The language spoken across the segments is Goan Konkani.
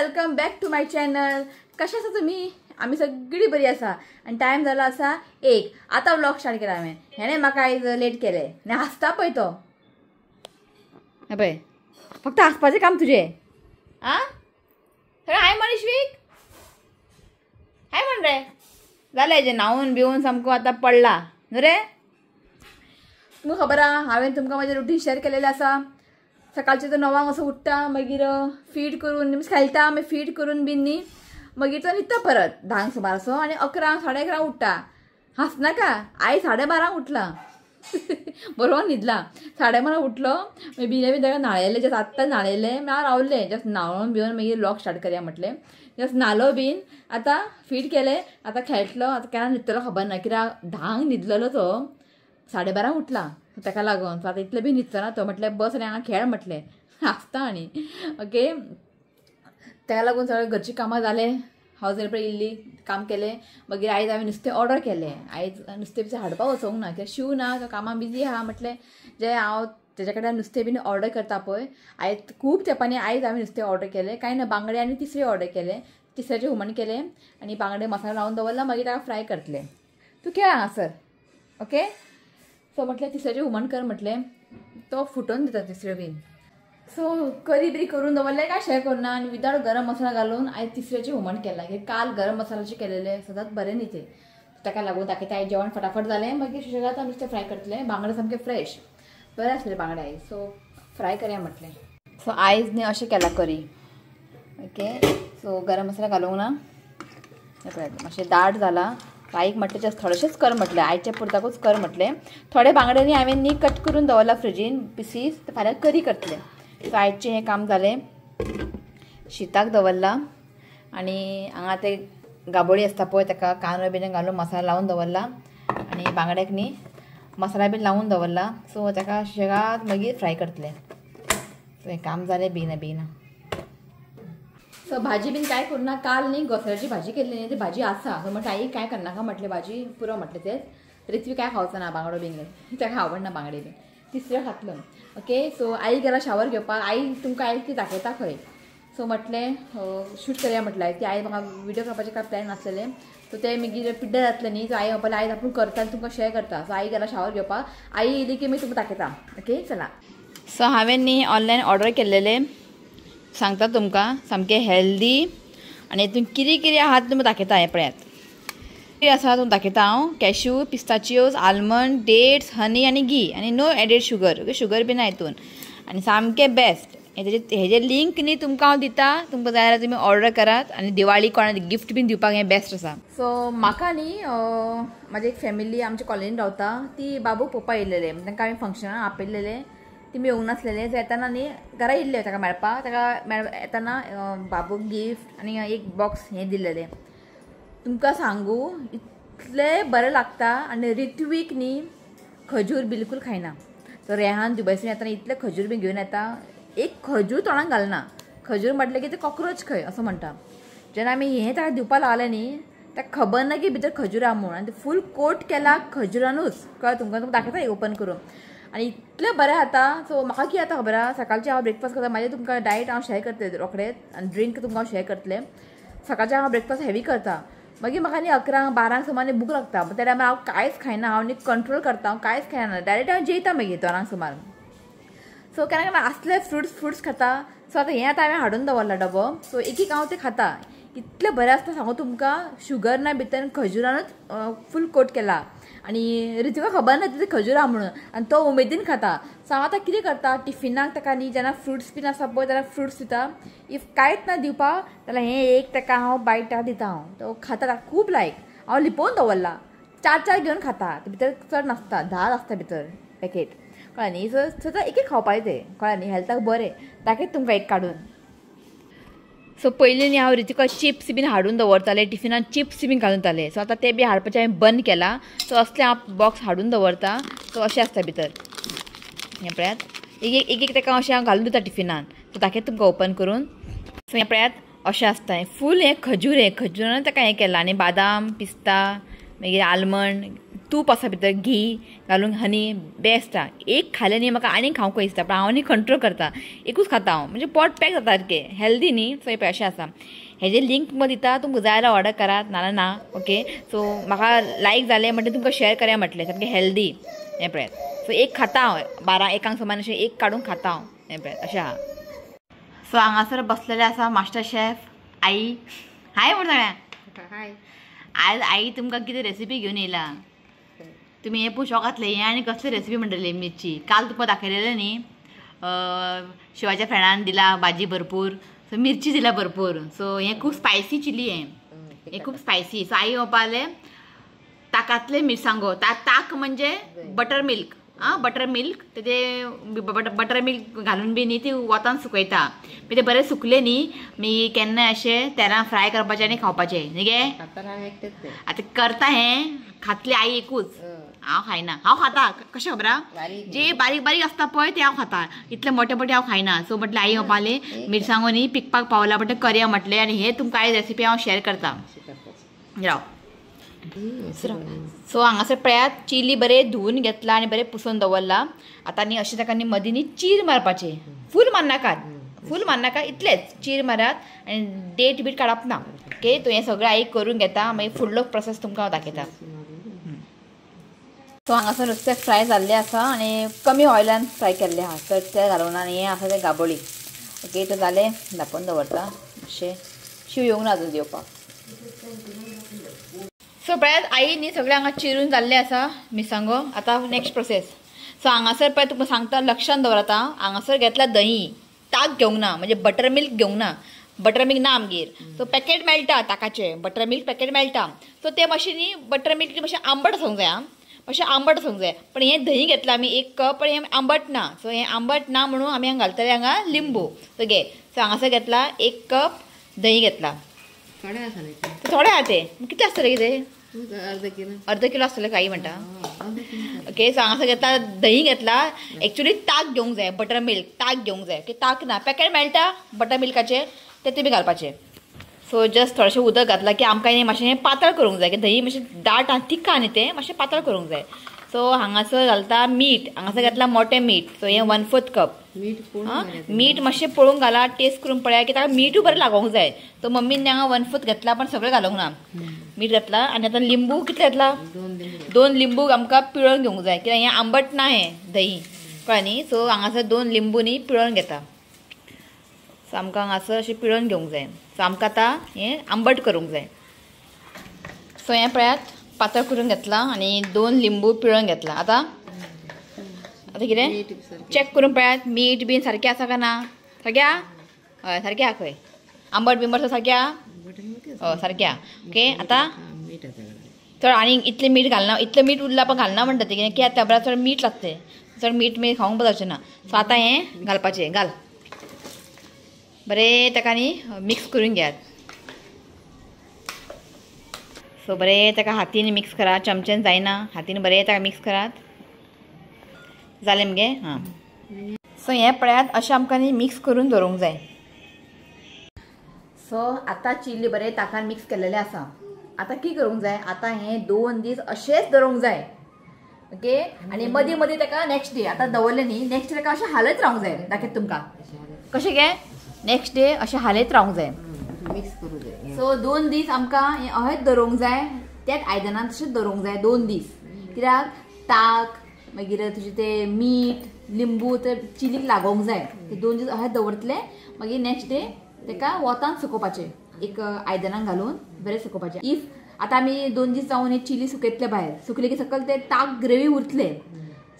Welcome back to my channel. कशें आसा तुमी? आमी सगळी बरी आसा आनी टायम जालो आसा 1. आतां व्लॉग स्टार्ट केला हांवें. हेणें म्हाका आयज लेट केलें आनी हांसता पळय तो. हें पळय, फक्त हांसपाचें काम तुजें. आं सगळें हाय म्हण इश्वीक, हाय म्हण रे. जालें हेजें न्हांवन बिवन सामको आतां पडला न्हू रे. तुमकां खबर आहा हांवें तुमकां म्हाजें रुटीन शेअर केलेलें आसा. सकाळचें तो 9 असो उठ्ठा, मागीर फीड करून मिन्स खेळटा, मागीर फीड करून बीन न्ही मागीर तो न्हिदता परत 10 सुमार असो आनी 11 साडे 11 उठ्ठा. हांसनाका, आयज 12:30 उठला. बरोबर न्हिदला. 12:30 उठलो, मागीर बिन बी ताका न्हाळयलें, जस्ट आत्तां न्हाळयलें, हांव रावलें जस्ट न्हांवन बिवन मागीर व्लॉग स्टार्ट करया म्हटलें. जस्ट न्हालो बीन, आतां फीड केलें, आतां खेळटलो. आतां केन्ना न्हिदतलो खबर ना, कित्याक 10 न्हिदलेलो तो, 12:30 उठला ताका लागून. सो आतां इतलें बी न्हिदचो ना तो. म्हटलें बस आनी हांगा खेळ म्हटलें. हांसता आनी ओके. ताका लागून सगळें घरचीं कामां जालें, हावज हेल्पर इल्ली काम केलें. मागीर आयज हांवें नुस्तें ऑर्डर केलें. आयज नुस्तें बिस्तें हाडपाक वचोंक ना, कित्याक शीव ना, तो कामां बिजी आहा. म्हटलें जें हांव तेज्या कडेन नुस्तें बीन ऑर्डर करता पळय, आयज खूब तेंपांनी आयज हांवें नुस्तें ऑर्डर केलें. कांय ना, बांगडे आनी तिसरे ऑर्डर केलें. तिसऱ्याचें हुमण केलें आनी बांगडे मसालो लावन दवरला, मागीर ताका फ्राय करतलें. तूं खेळ हांगासर ओके. सो म्हटलें तिसऱ्याचें हुमण कर म्हटलें, तो फुटोवन दिता तिसऱ्यो बीन. सो करी बरी करून दवरलें काय शेअर करूं ना. आनी विदाउट गरम मसाला घालून आयज तिसऱ्याचें हुमण केलां. कित्याक काल गरम मसाल्याचें केलेलें सदांच बरें न्ही तें, ताका लागून दाखयता. आयज जेवण फटाफट जालें, मागीर सुशेगाद नुस्तें फ्राय करतलें. बांगडे सामके फ्रेश बरें आसलें बांगडे आयज. सो फ्राय करया म्हटलें. सो आयज न्ही अशें केलां करी ओके. सो गरम मसाला घालूंक ना, मातशें दाट जाला. आईक म्हटलें जस्ट थोडेशेंच कर म्हटलें, आयच्या पुरताकूच कर म्हटलें. थोडे बांगडे न्ही हांवें न्ही कट करून दवरला फ्रिजीन पिसीस, फाल्यां करी करतलें. सो आयचें हें काम जालें. शिताक दवरला आनी हांगा ते गाबोळी आसता पळय ताका कांदो बीन घालून मसाला लावन दवरला आनी बांगड्याक न्ही मसाला बीन लावन दवरला. सो ताका सुशेगाद मागीर फ्राय करतलें. सो हें काम जालें बेगिना बेगिना. सो भाजी बीन कांय करूं ना. काल न्ही घोसाळ्याची भाजी केल्ली न्ही, ती भाजी आसा. सो म्हटलें आई कांय करनाका म्हटलें, भाजी पुरो म्हटलें. तेच रित्वी कांय खावचो ना बांगडो बीन, ताका आवडना बांगडे बीन, तिसऱ्यो खातलो ओके. सो आई गेला शावर घेवपाक. आई तुमकां आयज ती दाखयता खंय. सो म्हटलें शूट करया म्हटलें. ती आई म्हाका व्हिडियो करपाचें काय प्लॅन नासलेलें. सो तें मागीर पिड्ड्यार जातलें न्ही. सो आई म्हणपाक आयज आपूण करता आनी तुमकां शेअर करता. सो आई गेला शावर घेवपाक. आई येयली की मागीर तुमकां दाखयता ओके. चला. सो हांवें न्ही ऑनलायन ऑर्डर केल्लेलें, सांगता तुमकां सामकें हेल्दी आनी हितून कितें कितें आहा तें तुमकां दाखयता. हें पळयात कितें आसा तुमकां दाखयता हांव. Cashew, pistachios, almond, dates, honey आनी घी आनी no added sugar okay. Sugar बी ना हितून आनी सामकें बेस्ट. हेजे लिंक न्ही तुमकां हांव दिता, तुमकां जाय जाल्यार तुमी ऑर्डर करात. आनी दिवाळी कोणाक गिफ्ट बीन दिवपाक हें बेस्ट आसा. सो म्हाका न्ही म्हाजी एक फॅमिली आमच्या कॉलनीन रावता, ती बाबूक पळोवपाक येयलेले. तांकां हांवें फंक्शनाक आपयलेलें, ती येवंक नासलेले. सो येताना न्ही घरा येयल्ले ताका मेळपाक. ताका येताना बाबूक गिफ्ट आनी एक बॉक्स हें दिल्लेलें. तुमकां सांगू इतलें बरें लागता. आनी रित्वीक न्ही खजूर बिलकूल खायना. सो रेहान दुबयसून येताना इतलें खजूर बी घेवन येता, एक खजूर तोंडाक घालना. खजूर म्हटलें की ते कॉक्रोच खंय असो म्हणटा. जेन्ना आमी हें ताका दिवपाक लागलें न्ही, ताका खबर ना की भितर खजूर आहा म्हूण. आनी ते फूल कोट केला खजुरानूच, कळ्ळें तुमकां? तुमकां दाखयता ओपन करून. आनी इतलें बरें खाता. सो म्हाका कितें जाता खबर आहा, सकाळचें हांव ब्रेकफास्ट करता, मागीर तुमकां डायट हांव शेअर करतलें रोखडेंच आनी ड्रिंक तुमकां हांव शेअर करतलें. सकाळचें हांव ब्रेकफास्ट हेवी करता, मागीर म्हाका न्ही 11 12 सुमार न्ही भूक लागता. त्या टायमार हांव कांयच खायना, हांव न्ही कंट्रोल करता, हांव कांयच खायना, डायरेक्ट हांव जेयता मागीर 2 सुमार. सो केन्ना केन्ना असले फ्रुट्स खाता. सो आतां हें आतां हांवें हाडून दवरला डबो. सो एक एक हांव तें खाता. इतलें बरें आसता सांगू तुमकां, शुगर ना भितर, खजुरानूच फूल कोट केला. आनी रित्विका खबर ना तितून खजूर आहा म्हणून, आनी तो उमेदीन खाता. सो हांव आतां कितें करता, टिफिनाक ताका न्ही जेन्ना फ्रुट्स बीन आसा पळय जाल्यार फ्रुट्स दिता. If कांयच ना दिवपाक जाल्यार हें एक ताका हांव बायट ताका दिता. हांव तो खाता, ताका खूब लायक. हांव लिपोवन दवरला, 4 4 घेवन खाता. भितर चड नासता, 10 आसता भितर पॅकेट, कळ्ळें न्ही. सो सदां एक एक खावपाचें तें, कळ्ळें न्ही, हेल्थाक बरें. दाखयता तुमकां एक काडून. सो पयलीं न्ही हांव रितिका चिप्स बीन हाडून दवरतालें, टिफिनान चिप्स बीन घालून दितालें. सो आतां ते बी हाडपाचें हांवें बंद केलां. सो असलें हांव बॉक्स हाडून दवरता. सो अशें आसता भितर, हें पळयात. एक एक एक ताका अशें हांव घालून दिता टिफिनान. सो दाखयता तुमकां ओपन करून. सो हें पळयात अशें आसता. हें फूल हें खजूर, हें खजुरान ताका हें केलां. आनी बादाम, पिस्ता, मागीर आलमंड, तूप आसा भितर, घी घालून हनी बेस्ट आहा. एक खालें न्ही म्हाका आनीक खावंक दिसता, पण हांव न्ही कंट्रोल करता, एकूच खाता हांव, म्हणजे पोट पॅक जाता सारकें, हेल्दी न्ही. सो हे अशें आसा. हेजे लिंक तुमकां दिता, तुमकां जाय जाल्यार ऑर्डर करात, नाजाल्यार ना. ओके, सो म्हाका लायक जालें म्हणटकीर तुमकां शेअर करया म्हटलें, सामकें हेल्दी हें पळयात. सो एक खाता हांव 12-1 सुमार अशें एक काडून खाता हांव, हें पळयात अशें आहा. सो हांगासर बसलेले आसा मास्टर शेफ आई. हाय म्हण सगळ्यांक. आयज आई तुमकां कितें रेसिपी घेवन येयला, तुमी हें पळोवन शॉक जातले. हें आनी कसली रेसिपी म्हणटली मिरची. काल तुमकां दाखयलेलें न्ही, शिवाच्या फ्रेंडान दिला भाजी भरपूर, सो मिरची दिला भरपूर. सो हें खूब स्पायसी चिली, हें खूब स्पायसी. सो आई म्हणपाले ताकांतले मिरसांगो, ताक म्हणजे बटर मिल्क. आं, बटर मिल्क, ते बटर मिल्क घालून बी न्ही ती वतान सुकयता, मागीर ते बरें सुकले न्ही मागीर केन्नाय अशें तेलान फ्राय करपाचें आनी खावपाचें न्ही गे. आतां करता हें खातली आई एकूच, हांव खायना. हांव खाता कशें खबर आहा, जे बारीक बारीक आसता पळय ते हांव खाता, इतले मोटे मोटे हांव खायना. सो म्हटलें आई म्हणपाली मिरसांगो न्ही पिकपाक पावला म्हटलें करया म्हटलें, आनी हे तुमकां आयज रेसिपी हांव शेअर करता. राव. सो हांगासर पळयात चिली बरें धुवून घेतला आनी बरें पुसून दवरला. आतां न्ही अशें ताका न्ही मदीं न्ही चीर मारपाचें, फूल मारनाकात, फूल मारनाका, इतलेंच चीर मारात आनी डेट बीट काडप ना. ओके, तो हें सगळें आई करून घेता, मागीर फुडलो प्रोसेस तुमकां हांव दाखयता. सो हांगासर नुस्तें फ्राय जाल्लें आसा आनी कमी ऑयलान फ्राय केल्लें आहा, चड तेल घालूंक ना. आनी हें आसा तें गाबोळी. ओके, तो जालें धांपून दवरता, मातशें शीव येवंक ना अजून येवपाक. सो पळयात आई न्ही सगळें हांगा चिरून जाल्लें आसा मिरसांगो. आतां नेक्स्ट प्रोसेस. सो हांगासर पळय तुमकां सांगता, लक्षान दवरात आं, हांगासर घेतला दही, ताक घेवंक ना, म्हणजे बटर मिल्क घेवंक ना, बटर मिल्क ना आमगेर. सो पॅकेट मेळटा ताकाचें, बटर मिल्क पॅकेट मेळटा. सो तें मातशें न्ही बटर मिल्क मातशें आंबट आसूंक जाय आं, मातशें आंबट आसूंक जाय. पण हें दही घेतलां आमी 1 कप, पण हें आंबट ना. सो हें आंबट ना म्हणून आमी हांगा घालतले हांगा लिंबू. सो घे, सो हांगासर घेतला 1 कप दही घेतला. थोडे आहा ते, कितले आसतले कितें, अर्द किलो आसतले काही म्हणटा. ओके, सो हांगासर घेतला दही घेतला. एक्चुली ताक घेवंक जाय, बटर मिल्क ताक घेवंक जाय, की ताक ना, पॅकेट मेळटा बटर मिल्काचें, तें तुमी घालपाचें. सो जस्ट थोडेशें उदक घातलां की आमकां न्ही मातशें पातळ करूंक जाय, की दही मातशें दाट आनी थिक्क आहा न्ही तें मातशें पातळ करूंक जाय. सो हांगासर घालता मीठ, हांगासर घातला मोटें मीठ. सो हें 1/4 कप मीठ मातशें पळोवंक घाला, टेस्ट करून पळया की ताका मिठूय बरें लागोंक जाय. सो मम्मीन हांगा 1/4 घेतला, पण सगळें घालूंक ना, मीठ घातला. आनी आतां लिंबू कितले घातला, 2 लिंबू आमकां पिळोवन घेवंक जाय, कित्याक हें आंबट ना हें दही, कळ्ळें न्ही. सो हांगासर 2 लिंबू न्ही पिळोवन घेता. सो आमकां हांगासर अशें पिळोवन घेवंक जाय. सो आमकां आतां हें आंबट करूंक जाय. सो हें पळयात पातळ करून घेतला आनी 2 लिंबू पिळोवन घेतला. आतां आतां कितें चॅक करून पळयात मीठ बीन सारकें आसा काय ना, सारकें आहा, हय सारकें आहा, खंय आंबट बिंबट सारकें आहा, हय सारकें आहा. ओके, आतां चड आनी इतलें मीठ घालना, इतलें मीठ उरलां पण घालना म्हणटा तें, कित्याक त्या बराबर चड मीठ लागतें, चड मीठ मागीर खावंक जावचें ना. सो आतां हें घालपाचें, घाल बरें ताका न्ही मिक्स करून घेयात. सो बरें ताका हातीन मिक्स करात, चमच्यान जायना, हातीन बरें ताका मिक्स करात. जालें मगे? हां. सो हें पळयात अशें आमकां न्ही मिक्स करून दवरूंक जाय. सो आतां चिली बरें ताकान मिक्स केल्लेलें आसा. आतां कितें करूंक जाय, आतां हें 2 दीस अशेंच दवरूंक जाय. ओके, आनी मदीं मदीं ताका नेक्स्ट डे, आतां दवरलें न्ही, नेक्स्ट डे ताका अशें हालयत रावंक जाय. दाखयता तुमकां कशें गे, नेक्स्ट डे अशें हालयत रावंक जाय, मिक्स करूं जाय. सो 2 दीस आमकां हें अहेंच दवरूंक जाय, त्याच आयदनान तशेंच दवरूंक जाय 2 दीस. कित्याक ताक मागीर तुजें तें मीठ लिंबू ते चिलीक लागोंक जाय. ते 2 दीस अहेंच दवरतले, मागीर नेक्स्ट डे ताका वतान सुकोवपाचें, एक आयदनान घालून बरें सुकोवपाचें. If आतां आमी 2 दीस जावन हे चिली सुकयतले भायर, सुकले की सकयल ते ताक ग्रेवी उरतले.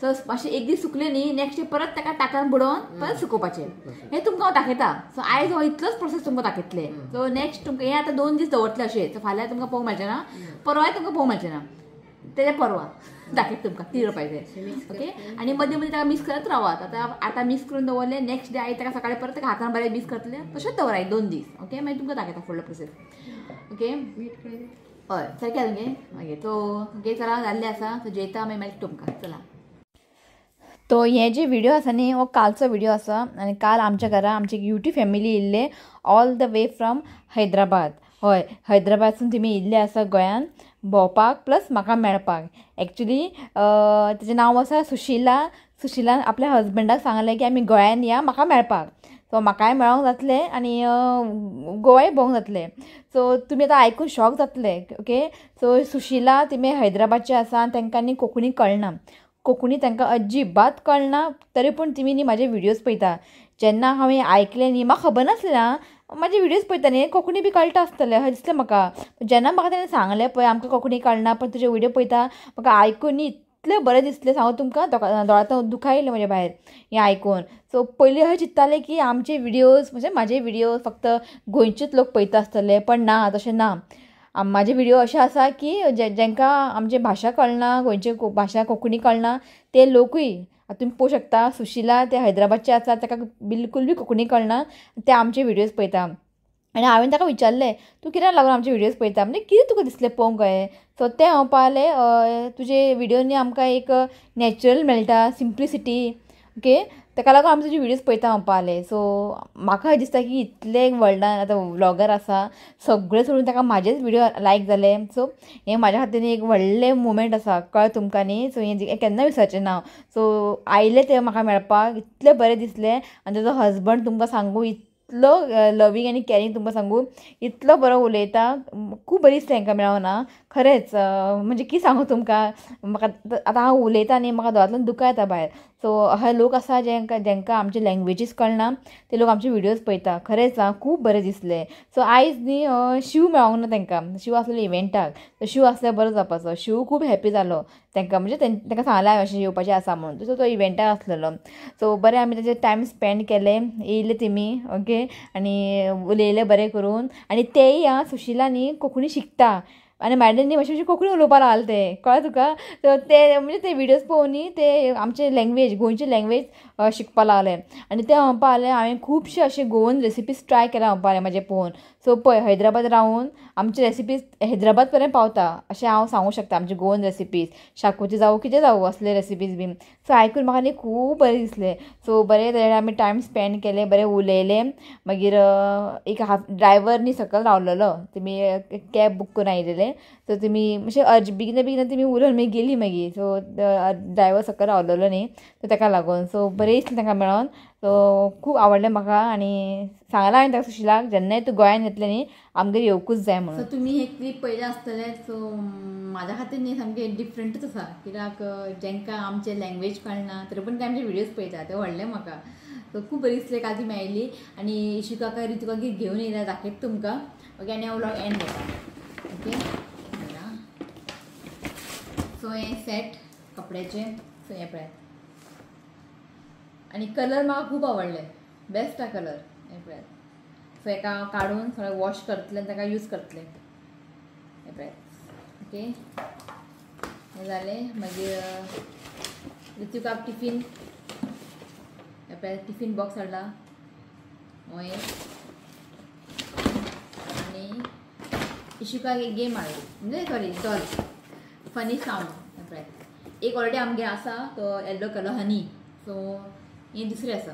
सो मातशें एक दीस सुकले न्ही, नेक्स्ट डे परत ताका ताकान बुडोवन परत सुकोवपाचें. हें तुमकां हांव दाखयता. सो आयज हांव इतलोच प्रोसेस तुमकां दाखयतलें. सो नेक्स्ट तुमकां हें आतां 2 दीस दवरतलें अशें. सो फाल्यां तुमकां पळोवंक मेळचें ना, परवाय तुमकां पळोवंक मेळचें ना, तेज्या परवा दाखयता तुमकां 3 रुपयाचे. ओके, आनी मदीं मदीं ताका मिक्स करत रावात. आतां आतां मिक्स करून दवरलें, नेक्स्ट डे I ताका सकाळी परत ताका हातान बरें मिक्स करतलें, तशेंच दवराय 2 दीस. ओके, मागीर तुमकां दाखयता फुडलो प्रोसेस. ओके, हय सारकें आसा मगे. मागीर तो ओके, चला जाल्लें आसा. सो जेयता मागीर मेळटा तुमकां. चला, तो हे जे व्हिडिओ आसा न्ही हो कालचो व्हिडिओ आसा. आनी काल आमच्या घरा आमची यूट्यूब फॅमिली येयल्ले all the way from Hyderabad. हय, हैदराबादसून तुमी येयल्ले आसा गोंयान. भोंवपाक प्लस म्हाका मेळपाक. एक्चुली तेजें नांव आसा सुशिला. सुशिलान आपल्या हजबंडाक सांगलें की आमी गोंयान या म्हाका मेळपाक. सो म्हाकाय मेळोंक जातलें आनी गोवाय भोंवंक जातलें. सो तुमी आतां आयकून शॉक जातले. ओके, सो सुशिला तिमी हैदराबादचें आसा आनी तांकां न्ही कोंकणी कळना, कोंकणी तांकां अजिबात कळना, तरी पूण तिमी न्ही म्हाजे व्हिडियोज पळयता. जेन्ना हांवें आयकलें न्ही, म्हाका खबर नासलें आं, म्हाजे व्हिडियोज पळयता न्ही, कोंकणी बी कळटा आसतलें अशें दिसलें म्हाका. जेन्ना म्हाका तेणें सांगलें पळय आमकां कोंकणी कळना पण तुजे व्हिडियो पळयता, म्हाका आयकून न्ही इतलें बरें दिसलें, सांगू तुमकां दोळ्यांत दुखां येयलें म्हज्या भायर हें आयकून. सो पयलीं अशें चिंत्तालें की आमचे व्हिडियोज म्हणजे म्हाजे व्हिडियोज फक्त गोंयचेच लोक पळयता आसतले, पण ना, तशें ना. म्हाजे व्हिडियो अशें आसा की जेंकां आमची भाशा कळना, गोंयची भाशा कोंकणी कळना ते लोकूय आतां तुमी पळोवंक शकता. सुशिला ते हैदराबादचे आसा, ताका बिलकूल बी कोंकणी कळना, ते आमचे व्हिडियोज पळयता. आनी हांवें ताका विचारलें तूं कित्याक लागून आमचे व्हिडियोज पळयता, म्हणजे कितें तुका दिसलें पळोवंक कळ्ळें. सो तें म्हणपाक लागलें तुजे व्हिडियो न्ही आमकां एक नॅचरल मेळटा, सिंप्लिसिटी. ओके, ताका लागून आमी तुजे व्हिडियोज पळयता म्हणपाक लागलें. सो म्हाका अशें दिसता की इतले वर्ल्डान आतां व्लॉगर आसा सगळें सोडून ताका म्हाजेच व्हिडियो लायक जाले. सो हें म्हाज्या खातीर एक व्हडलें मुमेंट आसा, कळ्ळें तुमकां न्ही. सो हें केन्ना विसरचें ना. सो आयलें तें म्हाका मेळपाक, इतलें बरें दिसलें. आनी ताजो हजबंड तुमकां सांगू इतलो लवींग आनी कॅरींग, तुमकां सांगू इतलो बरो उलयता, खूब बरें दिसलें हांकां मेळोन. आं खरेंच म्हणजे कितें सांगू तुमकां, म्हाका आतां हांव उलयता न्ही म्हाका दोळ्यांतल्यान दुकां येता भायर. सो अशे लोक आसा जेंकां आमचे लँग्वेजीस कळना ते लोक आमचे व्हिडियोज पळयता. खरेंच आं खूब बरें दिसलें. सो आयज न्ही शिव मेळोंक ना तांकां, शिव आसलेलो इव्हेंटाक, शिव आसल्यार बरो जावपाचो. शिव खूब हॅपी जालो तांकां, म्हणजे तांकां सांगलें हांवें अशें येवपाचें आसा म्हणून. सो तो इव्हेंटाक आसलेलो. सो बरें आमी ताजेर टायम स्पेंड केलें, येयले तेमी. ओके, आनी उलयले बरें करून. आनी तेय आं सुशिला न्ही कोंकणी शिकता आनी मॅडम न्ही मातशें मातशें कोंकणी उलोवपाक लागलें तें, कळ्ळें तुका. सो ते म्हणजे ते व्हिडियोज पळोवन न्ही ते आमचे लँग्वेज, गोंयची लँग्वेज शिकपाक लागले. आनी ते म्हणपाक लागले हांवें खुबशे अशे गोवन रेसिपीज ट्राय केल्या म्हणपाक लागले म्हाजे पळोवन. सो पळय हैदराबाद रावून आमचे रेसिपीज हैदराबाद पर्यंत पावता अशें हांव सांगूंक शकता. आमचे गोवन रेसिपीज शाकोती जावं कितें जावं असले रेसिपीज बीन. सो आयकून म्हाका न्ही खूब बरें दिसलें. सो बरें तरेन आमी टायम स्पेंड केलें, बरें उलयलें. मागीर एक हाफ ड्रायवर न्ही सकयल रावलेलो, तुमी कॅब बूक करून आयलेले. सो तुमी मातशें अर्ज बेगिना बेगिना तुमी उलोवन मागीर गेली मागीर. सो ड्रायवर सकयल रावलेलो न्ही, सो ताका लागून सो बरें दिसलें तांकां मेळोन. सो खूब आवडलें म्हाका. आनी सांगलां हांवें ताका सुशिलाक जेन्नाय तूं गोंयान येतलें न्ही आमगेर येवकूच जाय म्हणून. सो तुमी हे क्लिप पळयलें आसतलें. सो म्हाज्या खातीर न्ही सामकें डिफरंटूच आसा, कित्याक जेंकां आमचे लँग्वेज कळना तरी पूण ते आमचे व्हिडियोज पळयता, तें व्हडलें म्हाका. सो खूब बरें दिसलें काल ती मेळ्ळी. आनी इशिकाक रितुकाक घेवन येयला दाखयता तुमकां. ओके, आनी हांव व्लॉग एंड करता. ओके, सो हें सेट कपड्याचें. सो हें पळयात, आनी कलर म्हाका खूब आवडले, बेस्ट आहा कलर. हें पळयात. सो हेका हांव काडून थोडें वॉश करतलें आनी ताका यूज करतलें. हें पळयात. ओके, हें जालें. मागीर ऋतिकाक टिफीन, हें पळयात टिफीन बॉक्स हाडला हो एक. आनी इशिकाक एक गेम हाडली, म्हणजे सॉरी डॉल, फनी सावंड. हें पळयात, एक ऑलरेडी आमगे आसा तो येल्लो कलर हनी. सो हें दुसरें आसा.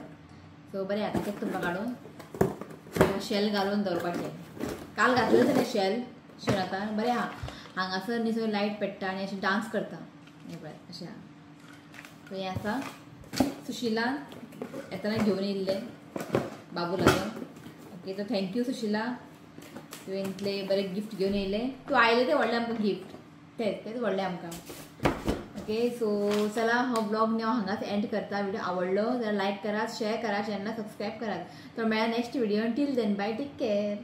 सो बरें आतां तें तुमकां काडून शेल घालून दवरपाचें. काल घातलें जाल्यार शेल शेल आतां बरें आहा. हांगासर न्ही सगळें लायट पेट्टा आनी अशें डांस करता. हें पळयात अशें आहा. सो हें आसा. सुशिलान येतना घेवन येयल्लें बाबू लागून. Okay, so thank you Sushila, तुवें इतलें बरें गिफ्ट घेवन येयलें. तूं आयलें तें व्हडलें आमकां गिफ्ट, तेंच व्हडलें आमकां. ओके, सो चला हो ब्लॉग न्ही हांव हांगाच एंड करता. व्हिडिओ आवडलो जाल्यार लायक करात, शेअर करात, चॅनलाक सबस्क्रायब करात. तर मेळ्या next video. Till then bye, take care.